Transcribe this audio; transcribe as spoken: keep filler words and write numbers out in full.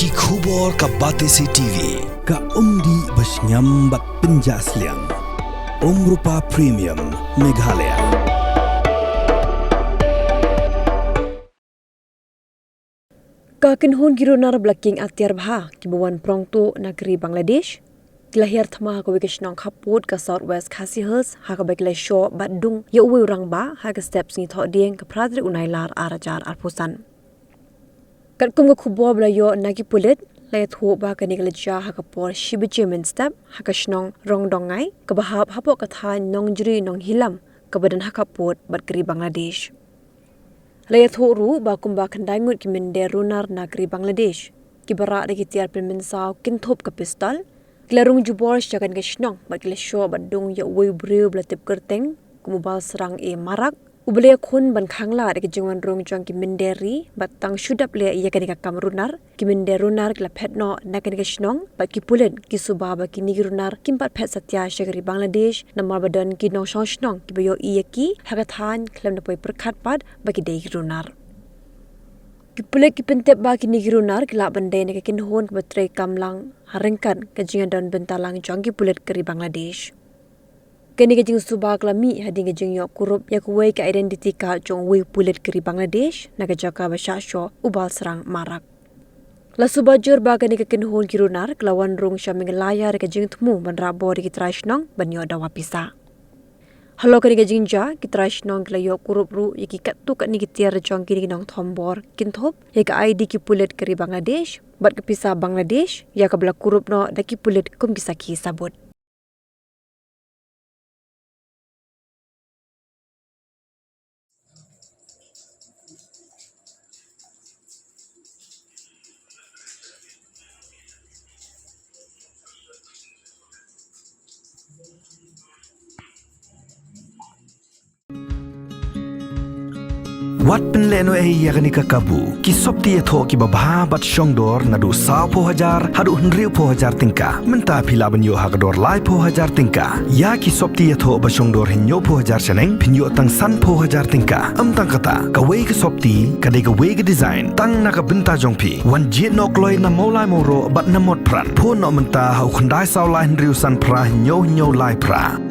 Ki khubor ka Batesi T V, ka umdih ba shngiam bad pynjah sliang. Umrupa Premium, Meghalaya. Ka kynhun ki runar ba la kieng atiar bha kiba wan prong tuh na ka ri Bangladesh, ki la hiar thma ha kawei ka shnong khappud ka South West Khasi Hills, ha kaba ki la shoh bad dung ïa uwei u rangbah ha ka step sngi Thohdieng ka phra tarik u Nailar ar hajar arphew san. Katkum ka khubor ba la ïoh na ki pulit, la ïathuh ba kane ka la jia ha ka por shi baje mynstep ha ka shnong Rongdongngai, kaba hap hapoh ka thaiñ Nongjri Nonghilam, kaba don ha khappud bad ka ri Bangladesh. La ïathuh ruh ba kumba khyndai ngut ki mynder runar na ka ri Bangladesh, kiba rah da ki tiar pynmynsaw kynthup ka pistol, ki la rung jubor sha kane ka shnong bad ki la shoh bad dung ïa uwei u briew ba la tip kyrteng kum u Balsrang A Marak, uba la ïakhun ban khang lad ïa ka jingwan rung jong ki mynder ri bad tang shu dep leh ïa kane ka kam runar, ki mynder runar ki la phet noh na kane ka shnong bad ki pulit ki suba ba kine ki runar kim pat phet satia sha ka ri Bangladesh, namar ba don ki nongshong shnong kiba ïohi ïa ki ha ka thaiñ khlem da poi pyrkhat pat ba ki dei ki runar. Ki pulit ki pyntip ba kine ki runar ki lah ban dei na ka kynhun kaba trei kam lang ha ryngkat ka jingïadon bynta lang jong ki pulit ka ri Bangladesh. Kane ka jingsuba ka la mih hadien ka jingïoh kurup ïa kawei ka identity card jong uwei u pulit ka ri Bangladesh na ka jaka ba shah shoh u Balsrang Marak. La suba jur ba kane ka kynhun ki runar ka la wan rung sha Meghalaya da ka jingthmu ban rah bor ïa ki trai shnong ban ïoh dawa pisa. Halor kane ka jingjia, ki trai shnong ki la ïoh kurup ruh ïa ki katto katne ki tiar jong kine ki nongthombor kynthup ïa ka I D ki pulit ka ri Bangladesh bad ka pisa Bangladesh, ïa kaba la kurup noh da ki pulit kum ki sakhi sabut. Wat pynlehnohei ïa kane ka kabu. Ki sopti ïathoh kiba bha bad shongdor naduh sawphew hajar haduh hynriewphew hajar tyngka. Mynta phi lah ban ïoh ha ka dor laiphew hajar tyngka. Ïa ki sopti ïathoh ba shongdor hynñiewphew hajar shaneng phin ïoh tang sanphew hajar tyngka. Ym tang kata, kawei ka sopti ka dei kawei ka design tang na ka bynta jong phi. Wan jied noh kloi na Mawlai Mawroh bad na Motphran. Phone noh mynta ha u khyndai saw lai hynriew san phra hynñiew hynñiew lai phra.